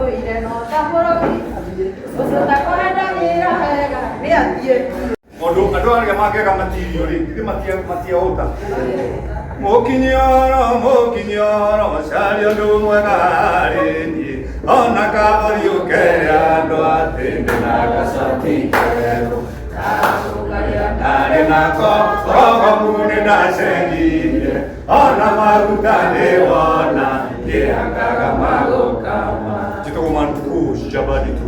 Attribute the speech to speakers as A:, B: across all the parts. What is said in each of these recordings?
A: Ũthũire no ta mũrogi ũcio ũtakũendagĩra wega nĩ athiĩ.
B: Mũndũ andũ arĩa mangĩaga matirio rĩ, githĩ matiahũta. Mũkinyoro mũkinyoro caria ũndũ mwega harĩ niĩ ona kabori ũkere andũ atĩ ndĩna gacati kerũ ndarĩ nako rogomu nĩ ndacenjirie ona maguta nĩ wona ndĩhakaga magũkama. Njĩtagwo Mantuku Jabadi tu.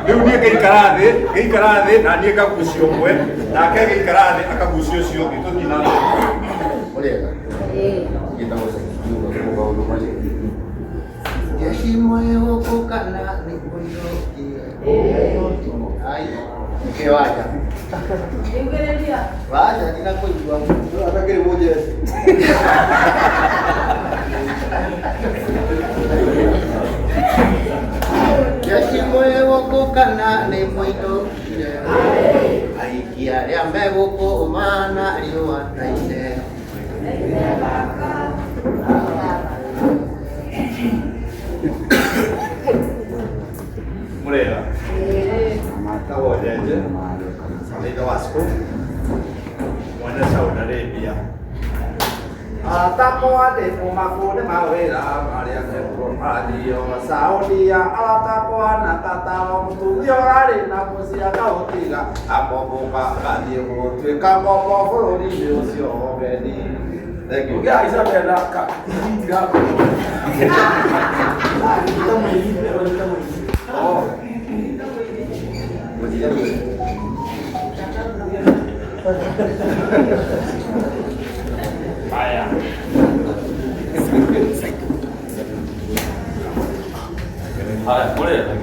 B: Rĩu niĩ ngĩikara thĩ, ngĩikara thĩ na niĩ ngagucia ũmwe, nake agĩikara thĩ akagucia ũcio ũngĩ, tũthiĩ na mbere.
C: Mũrĩega? Njĩtagwo Seki Kiugo kuma maũndũ marĩa. Jeshi mwĩ gũkũ kana nĩ mũinũkie? Ai, nĩkĩo wanja.
A: Yugĩrĩria.
C: Wanja ndinakũigua.
D: Atakĩrĩ mũjeci.
C: Jeshi mwĩ gũkũ kana nĩ mũinũkie? Aiki arĩa me gũkũ mana riũa na ineo.
B: Mũrĩega? Njĩtagwo Njenje, Kanitha wa School, mwene Saudi Arabia.
D: Aratakwa ndĩ mũmabũrĩ mawĩra marĩa mekũmathio Saudia aratakwa na katao mũtumia ũrarĩ na mũciĩ akaũtiga akomboka agathiĩ gũtuĩka ngombo bũrũri-inĩ ũcio ũgeni. Thank you.
E: Ũngĩhaica mbere ka tiga.
D: Oh.
B: Haya.
E: Haya, mũrĩega?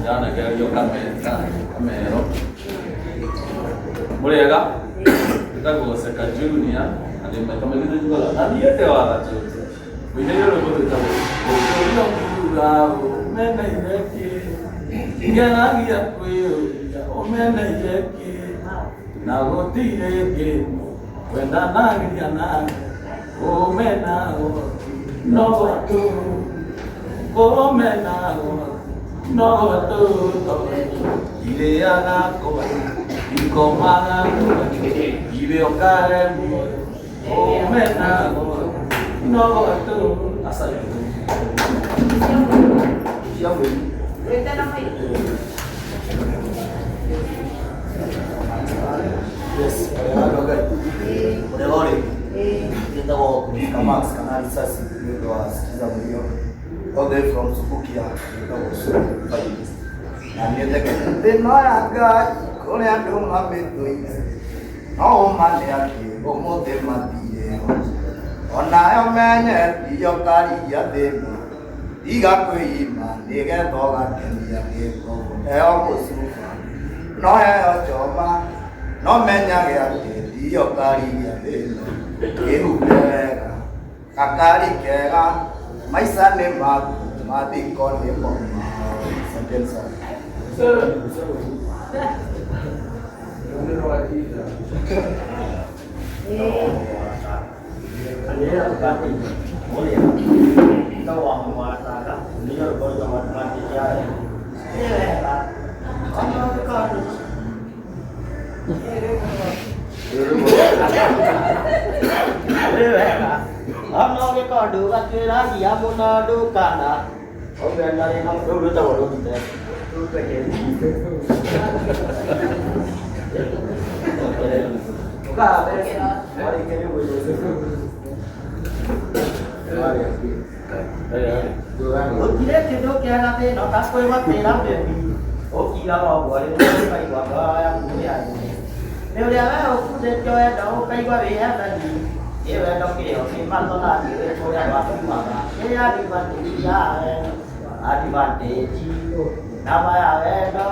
E: Ndanegererio kamero. Mũrĩega? Njĩtagwo Seka Junior na ndĩ maita maingĩ nĩnjugaga na thiĩte watha cũcũ. Mũinĩire rwĩmbo rwĩtagwo Ũkũria kuga ũmeneire kĩ ngeragia kwĩyũria ũmeneire kĩ na gũtirĩ kĩndũ wendanagia nawe ũmenagwo no tu ũmenagwo no tu tondũ irĩaga kwani ikomaga kwani irĩ ũkaremwo ũmenagwo no tu. Asante.
C: Cia mũini.
A: Wĩte na maitũ.
F: Yes, wega Ngai. Mũrĩega ũrĩ? Njĩtagwo Mr. Max kana Risasi nĩ ũndũ wa Sikiza Mlio. All the way from Subukia, njĩtagwo Subu Vibes. Na niĩ njagĩte thĩna ya Ngai kũrĩ andũ mamĩthũire. No ũma nĩ atĩ ũmũthĩ matirĩ ho. Onayo menye ndiyo karia thĩna. Tiga kwĩima nĩgetha ũgakenia gĩko. Heo mũcuba no heo choma no menyage atĩ ndiyo karia thĩna. Kĩhumbe wega gakari kega maica nĩ maku mathiko nĩ mo mao. Asanteni sana.
G: Ono gĩkondo gakĩragia mũno ndũkana ũmenarĩ na rũu rwĩtagwo rũrute. Gũtirĩ kĩndũ kĩega thĩno ta kwĩgwatĩra mĩri ũkiraga ũguo rĩrĩa ũkaigua ngoro yaku nĩyagĩrĩire. Nĩ ũrĩa we ũkundĩtio wendo ũkaigua wĩhethani ĩ wendo kĩo kĩ matona kĩrĩ kũrĩa gwakiumaga nĩ advantage ya wendo advantage namba ya wendo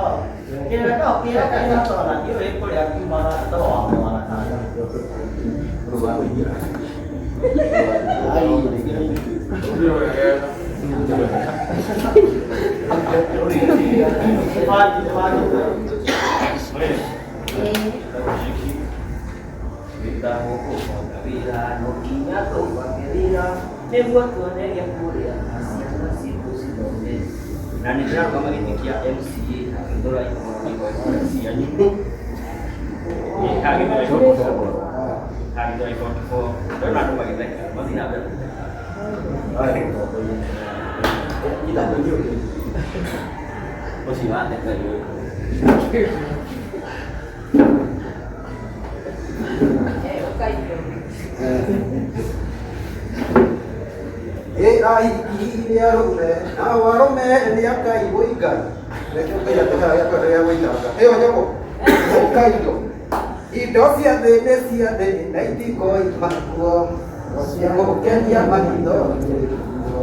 G: kĩwendo kĩo kĩ matona kĩũĩ kũrĩa kiumaga toro wa mwana.
E: Wĩtagwo kũ?
G: Wĩra no nginya tũbange wĩra nĩguo tuone gĩa kũrĩa na ciana citũ cithome. Na nĩ ndĩrarũgama gĩtĩ kĩa MCA Gĩthũrai cianyu. Haha Gĩthũrai 44. Haha Gĩthũrai 44. Ndĩrona andũ magĩtheka, mathiĩ na mbere gũtheka. Ũcio watheka nĩ ũrĩkũ?
F: Ĩ ahiki nĩ arũme nao arũme nĩ akaigwo Ngai. Reke Ngai atũhe gĩa kwenderea gũitanga. Ĩyo nyũkũ ũkaindo. Indo cia thĩ nĩ cia thĩ na itikoima kuo. Cia gũkenia maitho irĩ kuo.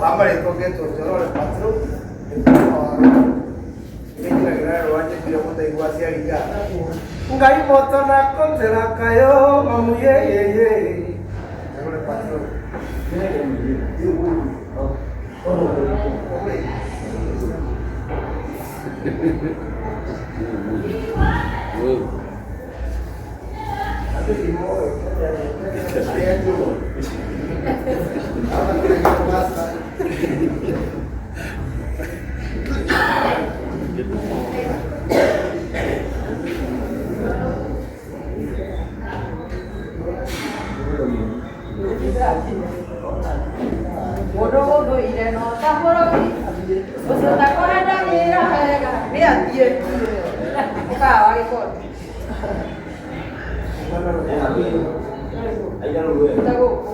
D: Amarĩtwo ngetwo Njorore Patro nĩnjiragĩra rwanjĩtire mũtaigua aciari ngatho Ngai moto na kũnjĩra kayo mamu yeyeye Njorore Patro.
A: Mũndũ ũthũire no ta mũrogi ũcio ũtakũhandagĩra wega nĩ athiĩ ũkaga wa gĩkondi ta gũkũ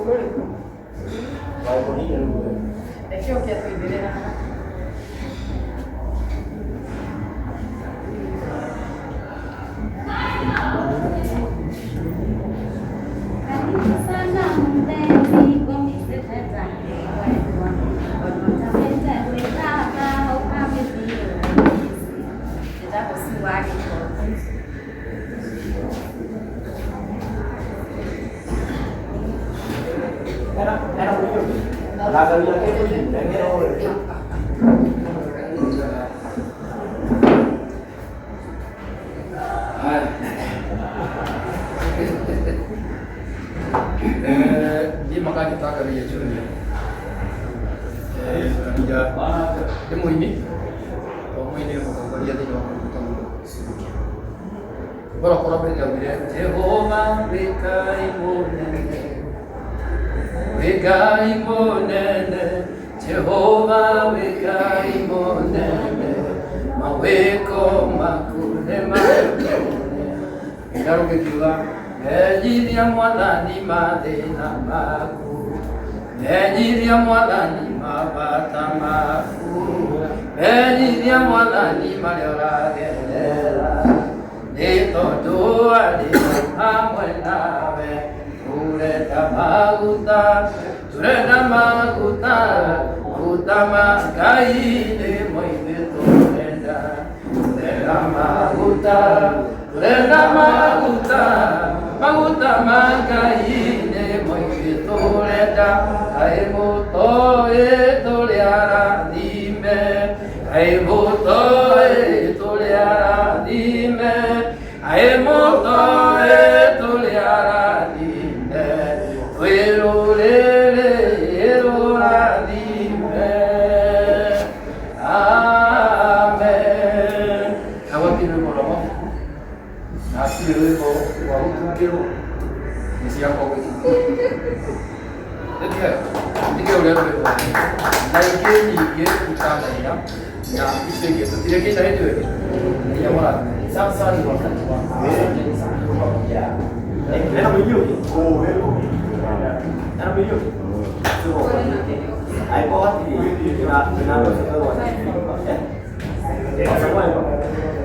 A: reke ũke tũingĩre haha.
H: Karibu sana mpenzi kwa miseta wendwa onotapete gwĩthaka ũkamĩthio
A: Njĩtagwo Sue wa Gĩkondi.
E: Niĩ makanjĩtanga Junior. Kanitha ndĩ mũini to mũini nĩ mũtongoria thĩinĩ wa kũruta Subukia. Rwĩmbo rwakwa rwa mbere ndaugire Jehova wĩ Ngai mũnene, wĩ Ngai mũnene, Jehova wĩ Ngai mũnene, mawĩko maku nĩ manene. Ndarũge kiuga menyithia Mwathani mathĩna maku, menyithia Mwathani mabata maku, menyithia Mwathani marĩa ũragerera, nĩ tondũ arĩ hamwe nawe. Turenda maguta, turenda maguta, maguta ma Ngai nĩmo ithuĩ tũrenda. Turenda maguta, turenda maguta, maguta ma Ngai nĩmo ithuĩ tũrenda. Kaĩ mũtoĩ tũrĩ arathime, kaĩ mũtoĩ tũrĩ arathime, kaĩ mũtoĩ tũrĩ arathime, twĩ rũrĩrĩ rũrathime. Amen. Na gwatirĩ rwĩmbo rwa mabuku na hatirĩ rwĩmbo rwa gũtungĩrwo nĩ ciakwa gwĩtungĩrwo. Ndige ũrĩa rwĩmbo na ingĩ nyingĩ itanaina na icio ingĩ tũtirĩkĩte hĩndĩ ĩyo ĩngĩ. Nginya mũrathime.
G: Sasa ni wakati wa asanteni sana. Nena mũiyũki. Nena mũiyũki. Aiko hatirĩ na na andũ acio twerwo atĩ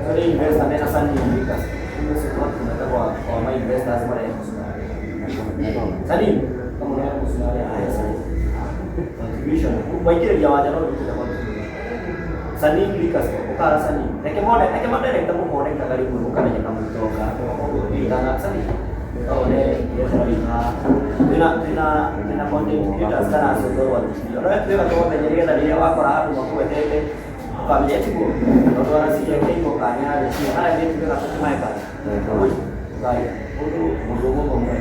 G: tũrĩ investor mena Sunny Makers. Ũcio tũmetagwo kwa ma investors marĩa mũcumarĩ. Sunny kama unaona mũcumarĩ haya Sunny. Contribution. Waingĩrĩria wanja no ndutĩte contribution. Sunny Makers ũkara Sunny. Reke mone, reke ma director mũkonekaga rĩmwe mũkamenyeka mũtonga. Kana Sunny. One biacara wĩna twĩna twĩna twĩna content creators kana acio twerwo atĩ ona we twĩga tũmamenye nĩgetha rĩrĩa wakora andũ makũgwetete Ũkamenya tiguo tondũ araciria kĩimo kanya harĩa cio harĩa nĩ tuge gatũmae kanya Ngai mũndũ mũndũ ũmwe ũmwe.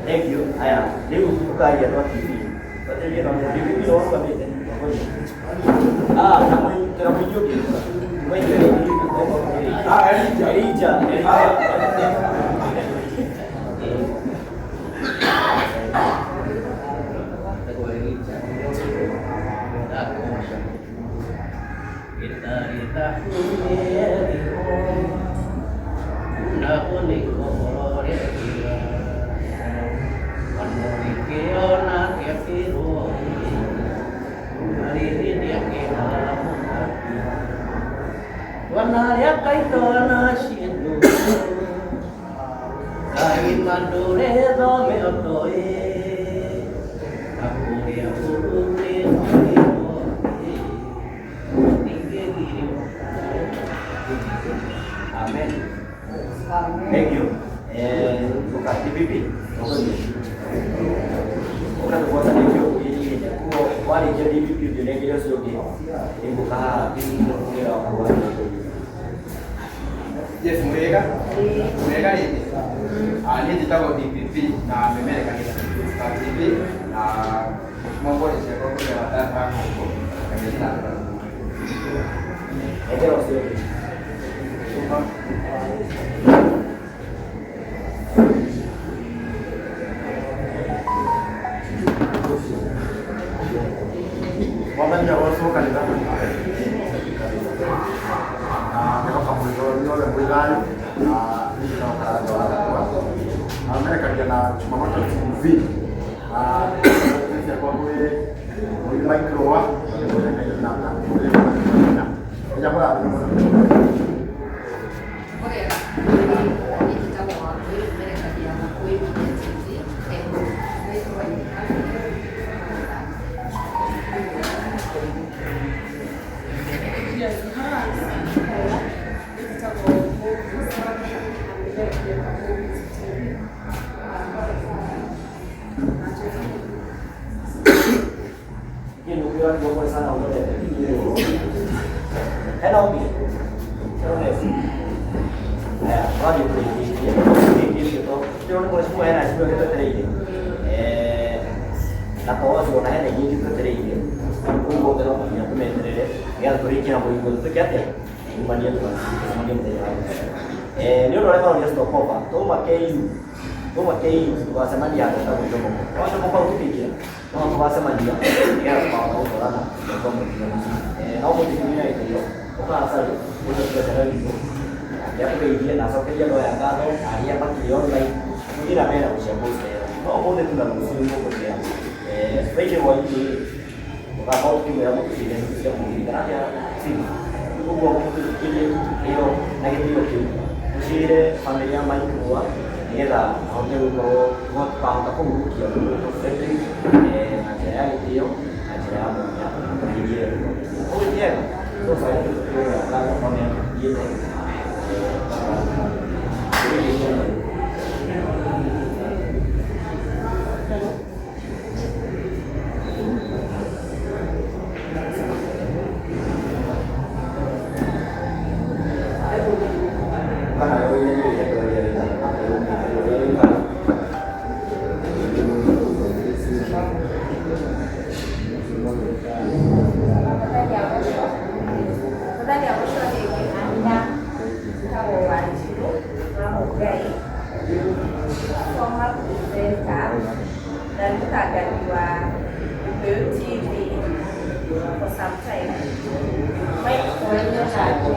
G: Thank you. Aya, rĩu ũkaria twa TV. Twaterie na TV no wamĩte. Ah, na mũi tena mũini ũngĩ. Mũini Ah, Elija, Elija, Elija. Amen. Thank you. Buka DPP. Buka tubuh tadi itu ini wali jadi DPP di negeri Sugi. Ibu kah
E: Yes, mwega. Mwega ni. Ah, ni njitagwo DPP na memerekanĩte na TV na mambo ni ciakwa kũrĩa tata ngũkũ na
G: Egera ũcio ũngĩ.
D: Mwathani agocwo kanitha. Na nĩgoka mũico inyuothe mwĩ thayũ na niĩ njĩtagwo Karanja wa Gakwa. Na merekagia na Jumamoto TV. Na ciakwa mwĩ mwĩ Mike Rũa na na mũrathime mũno.
I: Mwega, niĩ njĩtagwo Wangũi, merekagia Gakũĩ Media TV.
G: Ini nunggu dua sana udah deh. Hena ũngĩ. Hena Aya, tũrathiĩ kũrĩkĩtie. Tũrĩkĩtie to tũrona mheshimiwa hena cio twetereire. Na to ũcio ona hena ingĩ twetereire. Koguo othe no nginya tũmeterere nĩgetha tũrĩkie na mũhingo tũtuĩke atĩa? Tumanie tũcemanie mũthenya wa rũciũ. Nĩ ũndũ ũrĩa maroria stop over, twauma KU, twauma KU tũgacemania handũ hetagwo Jomoko. No Jomoko hau tũkĩingĩra, no tũgacemania nĩgetha tũkahota gũtwarana nginya kwa mũthia mũciĩ. No mũthia na gĩtĩo, ũkahacarĩ, ũcio tugetera witũ. Nĩatũgeithie na acokerie andũ aya ngatho arĩa makĩrĩ online mũthiĩ na mbere na gũcia post ĩyo. No ũmũthĩ tu na rũciũ nĩmũkũgĩa. Friday hwaĩ-inĩ tũgakorwo tũkĩmwĩra mũtũcire hingo cia mũgithi kana atĩa Simba. Ũguo mũtũthikĩrie ĩyo na gĩtĩo kĩu. Mũcire bamĩrĩ ya Mike Rũa nĩgetha ahote gũkorwo tũkahota kũhurukia mũndũ Frederick na njĩra ya gĩtĩo na njĩra ya mwanya tũrĩkie. Ũguo ti wega? So sorry, tũgũka no nĩathiĩte.
A: Former presenter na mũtangathi wa Gĩkũyũ TV for some time. Mike twaine nake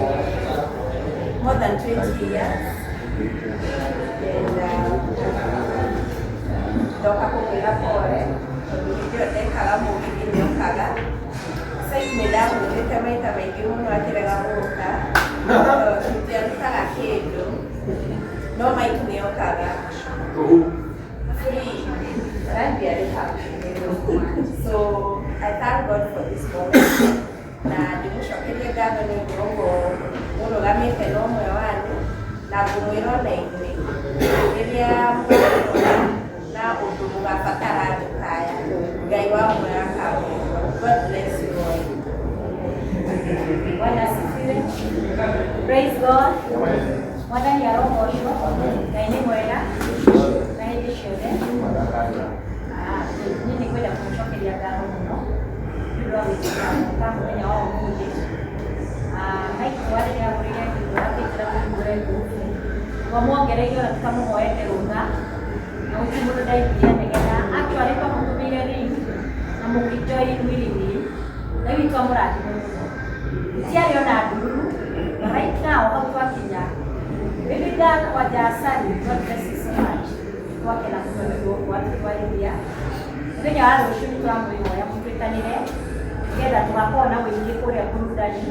A: more than 20 years and ndoka kũmwĩra pole tondũ hĩndĩ ĩyo ndekaga mũgithi nĩokaga. Sasa nĩ ndamwĩrĩte maita maingĩ mũno akĩrega gũka tũtiarutaga
J: kĩndũ no Mike nĩ okaga free na ndiarĩhaga. So I thank God for this moment na ndĩmũcokerie ngatho nĩ ũndũ ũguo mũrũgamĩte na ũmwe wanyu na ngũmwĩra ona inyuĩ rĩrĩa mũgakora na ũndũ mũgabatara ndũkaya Ngai wa muoyo akamwĩgua. God bless you all.
H: Bwana asifiwe. Praise God. Mwathani arogocwo. Ngai nĩ mwega na hĩndĩ ciothe. Niĩ nĩ kwenda kũmũcokeria ngatho mũno nĩ ũndũ wa gwĩtĩkĩra gũka mũthenya wa ũmũthĩ. Mike wa rĩrĩa agũrire kĩndũ akĩnjĩra tũhingũre ngurubu, twamuongereire ona tũtamũhoete rũtha na gũtirĩ mũndũ ndaiguire nĩgetha actually twamũtũmĩire link na mũkĩjoin willingly na rĩu twamũrathime mũno. Gũtiarĩ ona ndururu, but right now hau twakinya. Baby girl wa Jasani, God bless you so much. Twakena mũno nĩ ũndũ wa ũguo atũtwarithia. Mũthenya wa rũciũ nĩ tũramwĩhoya mũtwĩtanĩre nĩgetha tũgakorwo na ũingĩ kũrĩa burudani,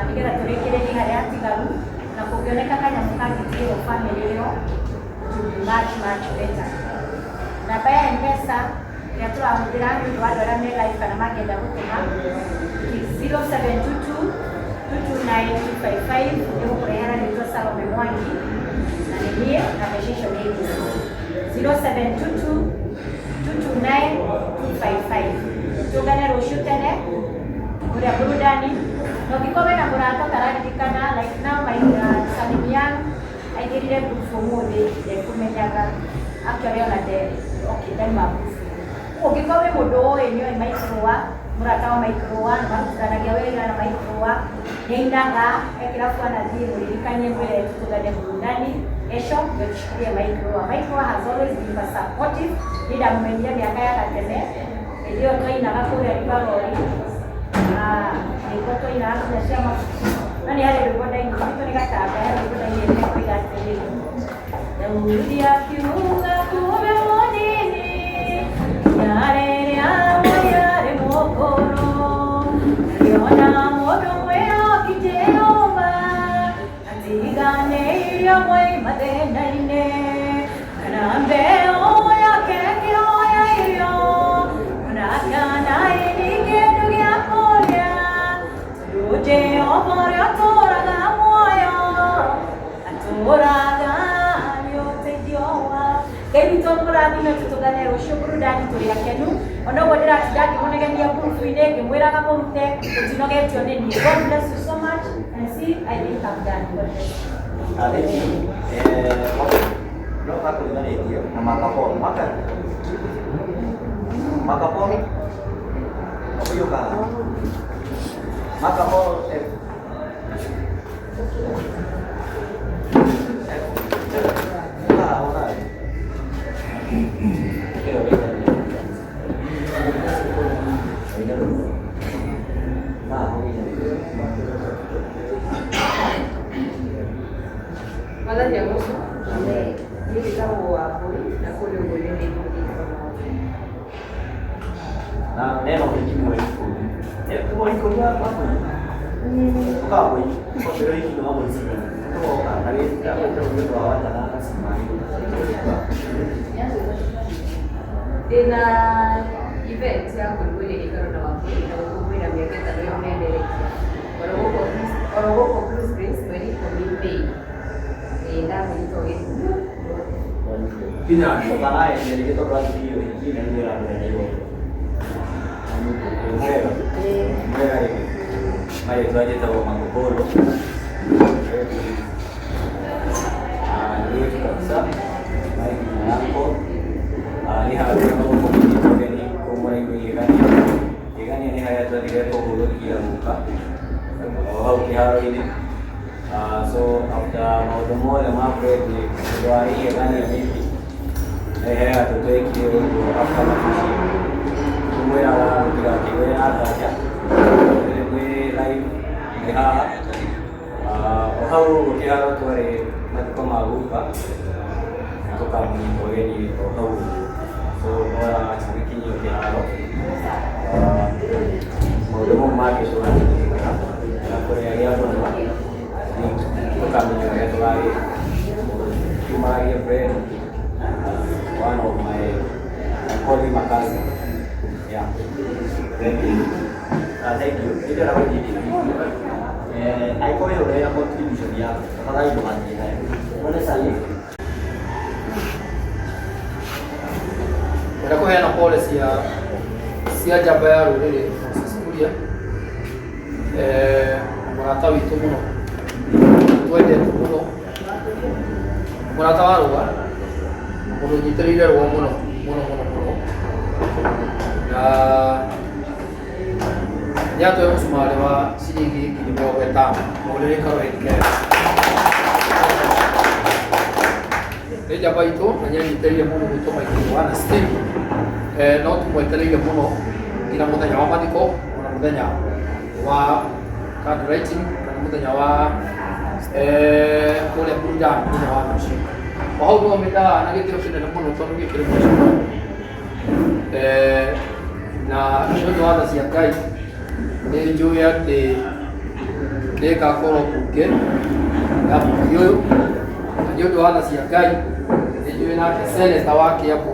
H: nĩgetha tũrĩkĩrĩrie harĩa hatigaru na kũngĩoneka kanyamũ kangĩtigĩrwo family ĩyo, it will be much much better. Namba ya M-Pesa ĩrĩa tũrahũthĩra nĩ ũndũ wa andũ arĩa me live kana mangĩenda gũtũma is 0722 229 255. Ĩgũkũrehera rĩtwa Salome Mwangi na nĩ niĩ na mbeca icio nĩ ngiri 0722 229 255. Tũngane rũciũ tene kũrĩa burudani na ũngĩkorwo wĩna mũrata ũtararirikana, like now my Salimian aingĩrire group ũmũthĩ ndekũmenyaga actually ona nde okay ndaima group. Ũngĩkorwo wĩ mũndũ ũĩ nĩoĩ Mike Rũa, mũrata wa Mike Rũa na marutithanagia wĩra na Mike Rũa, nĩainaga ekĩra anathiĩ mũririkanie mwĩre tũtũngane burudani kesho ndio tushikilie Mike Rũa. Mike Rũa has always been supportive. Niĩ ndamũmenyire mĩaka ya gatene hĩndĩ ĩyo twainaga kũrĩa Rivarori, nĩguo twainaga nginya cia mabuku no nĩ harĩ rwĩmbo ndainire gwitũ nĩ gatamba he rwĩmbo ndainĩte koiga atĩrĩrĩ, Daudi akiuga kumbe mũnini yarĩrĩa yarĩ mũkũrũ ngĩona mũndũ mwĩhoki Jehova atiganĩirio mwĩ mathĩna-inĩ kana mbeũ yake ĩkĩhoya irio ona kana ĩni kĩndũ gĩa kũrĩa tondũ Jehova ũrĩa ũtũũraga muoyo atũũraga nĩ ũteithio wa Ngai witũ mũrathime. Tũtũngane rũciũ burudani tũrĩ akenu ona ũguo ndĩratinda ngĩmũnegenia ngurubu-inĩ ngĩmwĩraga mũrute mũtinogetio nĩ niĩ. God bless you so much and see, I think I'm done. God bless you.
F: Thank you. No kakũriganĩtie na Makapolo. Maka Makapolo. Ũyũka. Makapolo. Ah, ona. Ĩyo wĩta. Wĩna. Ah, wĩna.
I: Mwathani agocwo. Niĩ njĩtagwo Wambũi na kũrĩa ũguo nĩ
F: Na neno hiki mweri ikũmi. Mweri 10 wa mweri. Ũkaga mweri kwambĩrĩria hiki wa mweri cigana. Tũgoka na gĩka gwĩta ũndũ wa watana na cimani.
I: Ndĩna event ya kũrugũria gĩikaro na Wambũi na gũkũngũĩra mĩaka 5 ya ũmemerekia oro gũkũ Blue Springs mweri 10 May. Ĩĩ ndamũnyita ũgeni.
F: Kinya ndũkanae rĩngĩ tondũ athiĩ hiki na nĩ ũrarora Nairobi. Mwega. Mwega rĩngĩ.
E: Marĩtwa njĩtagwo Makopolo. Ndugu yetu kabisa Mike yako nĩ harĩa gũkũ ũgeni kũmũrainĩ igegania igegania nĩ harĩa twathire kũhurũkia guka o hau kĩharo-inĩ. So after maũndũ mothe ma Fred ũndũ wa igegania maybe he atũ twekire ũguo after mabici kumwĩraga mũtigakĩgwe na nganja mwĩ live mwĩ haha. O hau ũguo kĩharo twarĩ mathiko ma guka tũkamũnyita ũgeni o hau ũguo so bora tũgĩkinyio kĩharo. Maũndũ mau mangĩ tũgathiĩ na kũrĩa gĩa mũno.
K: Tũkamenya ũrĩa tũgagĩka. Kiumaragia friend, one of my, I call him a cousin. Yeah.
G: Thank you. Thank you. Nĩ ndĩrenda gũthiĩ angĩkorwo ĩyo ũrĩa contribution yaku, tafadhali ndũgathiĩ nayo. Mwene sahi.
L: Ngwenda kũheana pole cia njamba ya rũrĩrĩ Moses Kuria, mũrata witũ mũno, twendete mũno, mũrata wa rũa, mũndũ ũnyitĩrĩire rũa mũno mũno mũno mũno, na nĩ atũhe mũcumarĩ wa ciringi 50,000 mũgũrĩre Caroline Kenya. Nĩ njamba itũ na nĩ anyitĩrĩire mũndũ gwitũ Michael Yohana still, no tũmwetereire mũno nginya mũthenya wa mathiko ona mũthenya wa card writing kana mũthenya wa kũrĩa burudani mũthenya wa rũciũ. O hau nĩho mĩndaga na gĩtĩo kĩnene mũno tondũ gĩkĩrĩ mheshimiwa, na nĩ ũndũ wa tha cia Ngai nĩ njũĩ atĩ nĩ ngakorwo mbunge ya bũrũri ũyũ, na nĩ ũndũ wa tha cia Ngai nĩ njũĩ nake seneta wa Kiambu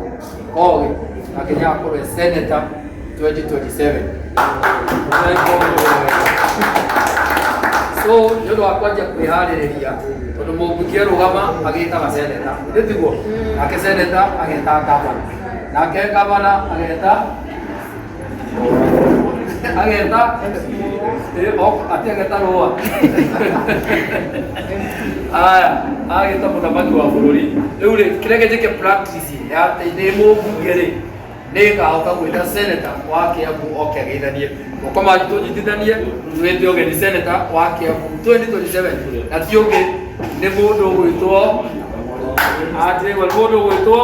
L: Kogi nake nĩ agakorwo e seneta 2027. So nĩ ũndũ wa kwanjia kwĩharĩrĩria tondũ mũmbunge arũgama agĩtaga seneta, nĩ tiguo? Nake seneta agetaga gavana, nake gavana ageta atĩ ageta rũa aya agĩta mũthamaki wa bũrũri. Rĩu rĩ, kĩrĩa njĩke practice ya atĩ ndĩ mũmbunge rĩ, nĩ ngahota gwĩta seneta wa Kiambu oke ageithanie moko manyu, tũnyitithanie twĩte ũgeni seneta wa Kiambu 2027, na ti ũngĩ nĩ mũndũ ũgwĩtwo atĩ nĩ mũndũ ũgwĩtwo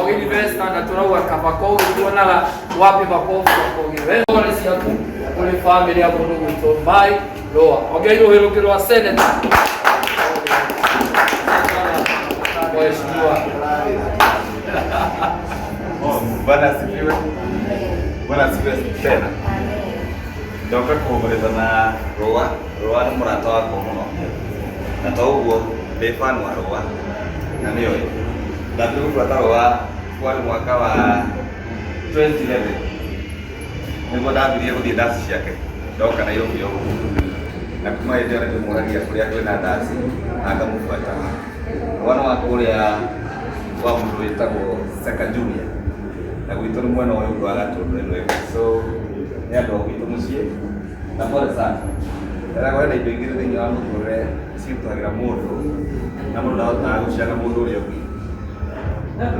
L: Ogini Vesta, na tũrauga kaba Kogi, tuonaga wapi makobi kwa Kogi. Pole ciaku kũrĩ famĩlĩ ya mũndũ ũgwĩtwo Mai Roa. Ongereirwo rũhĩ rwa seneta mheshimiwa.
M: Bwana asifiwe. Bwana asifiwe tena. Ndoka kũhũmũrĩza na Rũa. Rũa nĩ mũrata wakwa mũno. Na to ũguo ndĩ fan wa Rũa na nĩoĩ. Ndambire gũbuata Rũa kwarĩ mwaka wa 2011 nĩguo ndambirie gũthiĩ ndaci ciake ndoka Nairobi ũguo. Na kuma hĩndĩ ĩyo nĩndĩmũragia kũrĩa kwĩna ndaci na ngamũbuata. Rũa nĩ wa kũrĩa kwa mũndũ wĩtagwo Seka Junior, na gwitũ nĩ mwena ũyũ ũngĩ wa Gatũndũ ĩno ĩngĩ, so nĩ andũ a gwitũ mũciĩ na pole sana. Ndĩragwo hena indo igĩrĩ thĩinĩ wa mũtũrĩre ciritũhagĩra mũndũ na mũndũ ndahotaga gũciana mũndũ ũrĩa ũngĩ.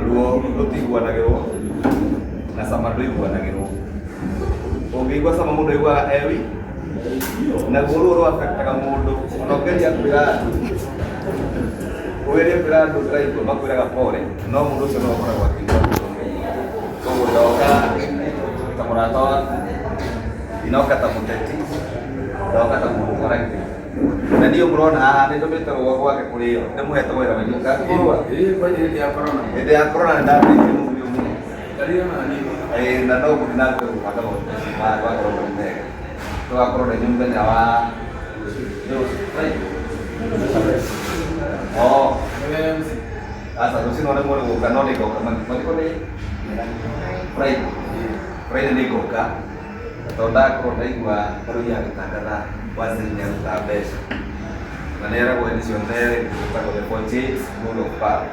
M: Ruo rũtiguanagĩrwo na cama ndũiguanagĩrwo. Ũngĩigua cama mũndũ aiguaga ewi, naguo ruo rũafektaga mũndũ ona ũngeria kwĩra andũ, ũgerie kwĩra andũ ndĩraigua, makwĩraga pole, no mũndũ ũcio no akoragwo akĩigua ruo. Koguo ndoka ta mũrata waku, ndinoka ta mũteti, ndoka ta mũndũ twaragia. Na niĩ mũrona haha nĩ ndũmĩte rũa gwake kũrĩo, ndĩmũhete wĩra wainũka kũrũa. Hĩndĩ ya corona nĩ ndambĩrĩirie mũthuri ũyũ mũno. Na no gũthiĩ na mbere gũbanga maũndũ macio ma tũgakorwo marĩ mega. Tũgakorwo na inyuĩ mũthenya wa nĩ rũciũ, Friday? Oh. Aca, rũciũ no rĩmwe nĩ gũka, no nĩ ngoka. Mathiko nĩ Friday. Friday nĩ ngoka. Na tondũ ndakorwo ndaigua barũthi agĩtangatha Waziri nĩ aruta mbeca. Na nĩ eragwo hĩndĩ ciothe ĩtagwo the 48 rule of power.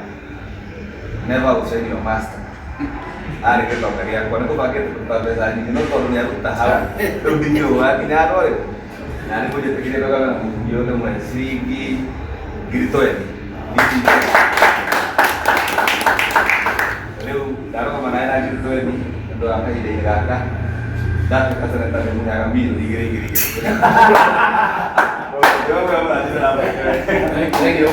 M: Never outshine your master. Arĩ gĩtonga gĩakwa nĩ kũbangĩte kũruta mbeca nyingĩ, no tondũ nĩ aruta hau rĩu ndingĩũa nginya handũ rĩ na nĩ mũnjĩtĩkĩrie ndũgame na mũthuri ũyũ ndĩmũhe ciringi 20,000. Rĩu ndarũgama nawe na 20,000 nĩ ũndũ wa kahinda-inĩ gaka ndatuĩka seneta nĩ mũheaga mirioni 2 2 2.
L: Thank you.